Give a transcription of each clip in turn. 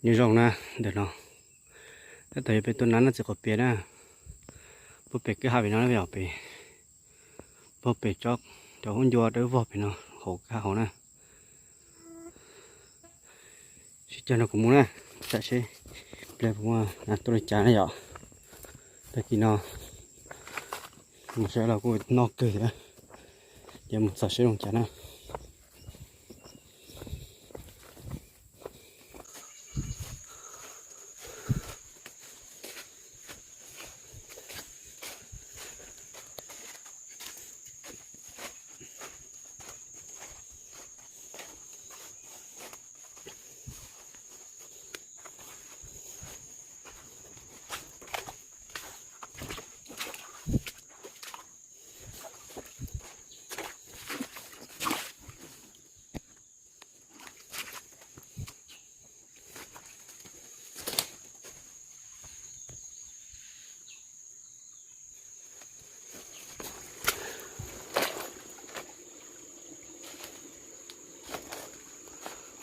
Nyob zoo na, ntawm no tab tom yog peb tuaj nab noj txiv qaub pias na, puag pem kwj ha pem no na, pem, puag pem tsob, cov hub ncua dawb vog pem no hauv kwj ha hauv na. Sib cog nrog kuv mus na, tam seb pliag puas muaj nas tuaj li cas na yom. Tag kis no mus saib los kuj noj kawg thiab, ces mus txog seb zoo cas na.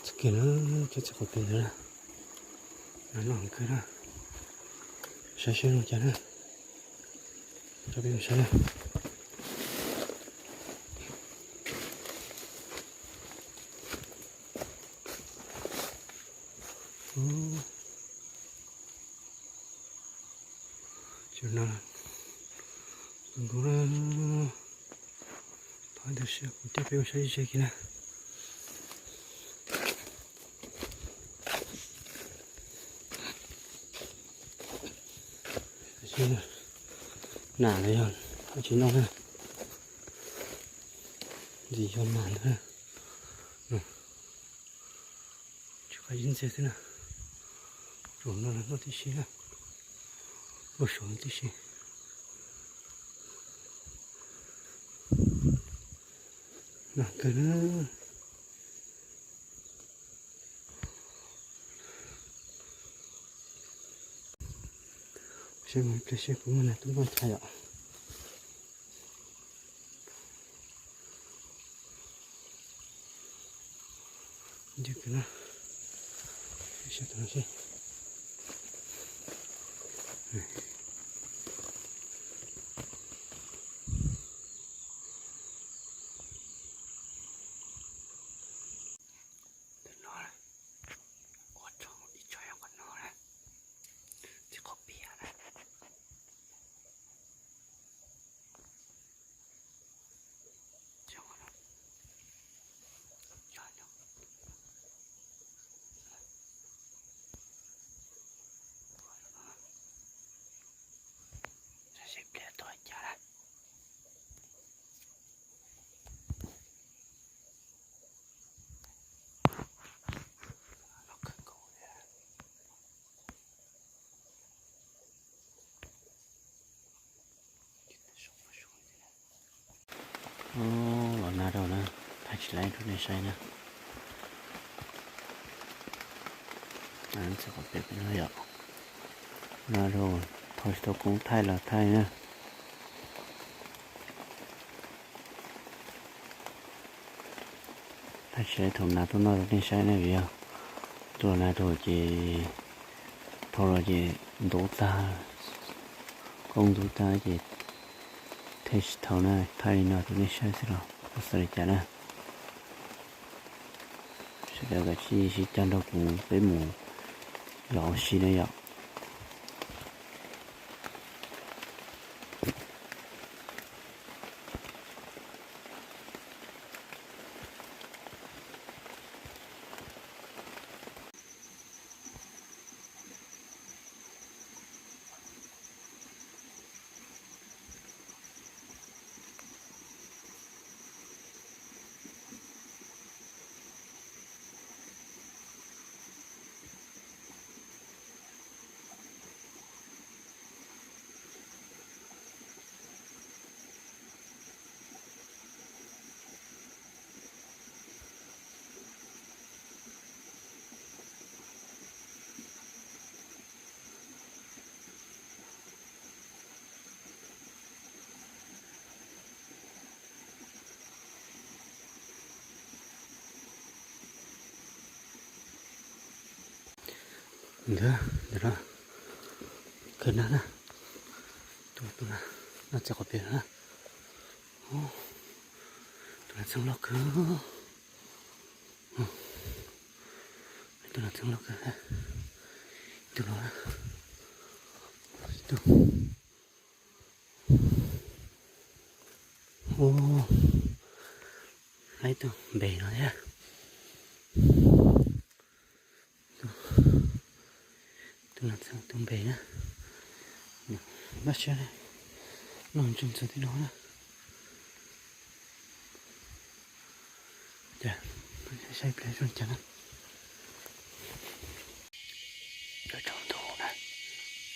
Txoj kev no, cov txiv qaub pias ntawd na, no noj kawg na. Saib seb zoo cas na, coj peb mus saib na. Cov no, kuv nkaus na, thov ntawd seb kuv coj peb mus saib ze kiag na. Nas los yog dab tsi noj na, ntxim yog nas ntag na. Tsis qab ib ntxiag xwb na, zaum no los noj tib si na, ua saum tib si. Nas kawg na. Seb mus ib pliag seb puas muaj nas tuaj noj cas yom. Ncw kawg na. Seb tom no seb. Ntawm no, ua tsaug ib tsob yog qhov no na, txiv qaub pias na. Los na rau na, thaij tsis laib rau nej saib na. Txiv qaub pias pem no yom. Na rau, thaum tsis tau koob thaij los thaij na. Thaij tsis laib thaum nas tuaj noj rau nej saib na, vim yog tuaj los na rau ces thaum los ces ntub tag, koob ntub tag ces thaij tsis tau na, thaij li no rau nej saib xwb los tau xav li cas na. Sawv daws kav tsij sib cog nrog kuv peb mus yos ua si na yom. Ntawd, ntawm no, kawg na na. Tus, tus na, no txog qhov pem no na. Tus nas txheeb loj kawg. Tus nas txheeb loj kawg. Tus no, tus. Ub, ib tug npe no thiab. Tus no txog tus npe na. Npaj siab, noj ntsoog txog tej no na. Ces saib pliag zoo cas na. Yuav tsaus ntuj na,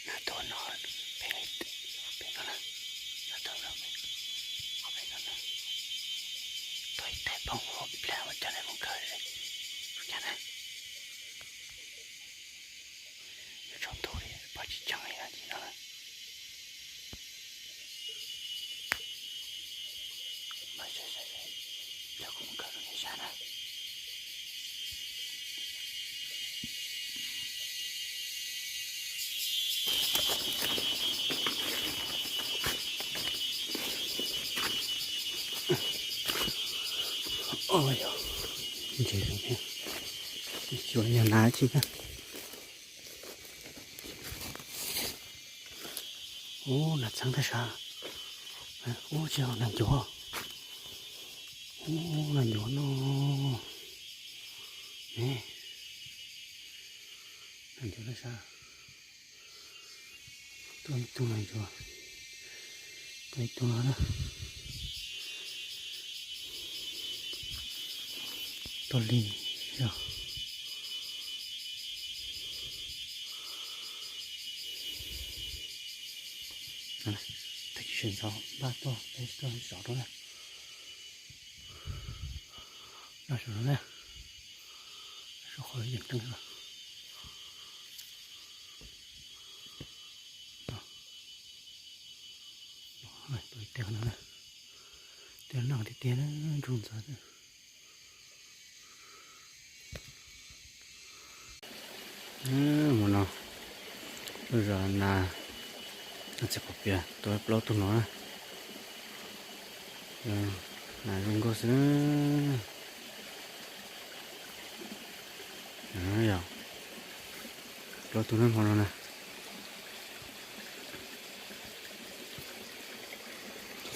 nas tuaj no, pem, pem no na, nas tuaj no, qhov pem no na, tuaj ib teg poob hauv ib pliag ua cas na, mus kawg li, ua cas na. Yuav tsaus ntuj li, pom tsis tseeb li no ces no. Mas saib saib, cov kuv mus kawg rau nej saib na. Oj yog, ntses zoo thiab, tsis tshua yog nas thiab na. Ub, nas txheeb tag sav. Ub, tsis yog nas ncuav. Ub, nas ncuav no. Ne, nas ncuav tag sav. Tuaj ib tug nas ncuav, tuaj ib tug no na. Tuaj li yog. Tag kis sawv ntxov npaj tuaj peb tuaj zov rau na. Noj saum no na, saum qhov yeem teeb no. Tuaj ib teg no na, tiag noj tiag tiag na, ntsoog ntxov. Hmo no lub zos nas, nas txiv quav pias tuaj plaub tug no na. Nas zoo nkauj xwb na. Yog plaub tug na hmo no na.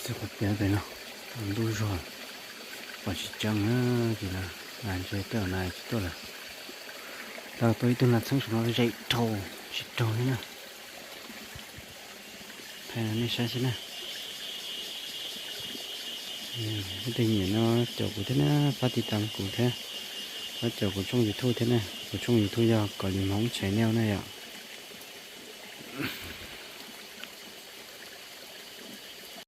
Txiv quav pias pem no, ntuj zog, pom tsis tseeb na, ces nas ntshe tej nas tsis tuaj lawm. Tau tuaj ib tug nas txheeb saum no ze dhau, tsis raug li na. Thaij nej saib xwb na. Leej twg nyiam no caum kuv thiab na, pab tiv tam kuv thiab, pab caum kuv tshooj YouTube thiab na. Kuv tshooj YouTube yog Kom Lis Hmoob Channel na yom.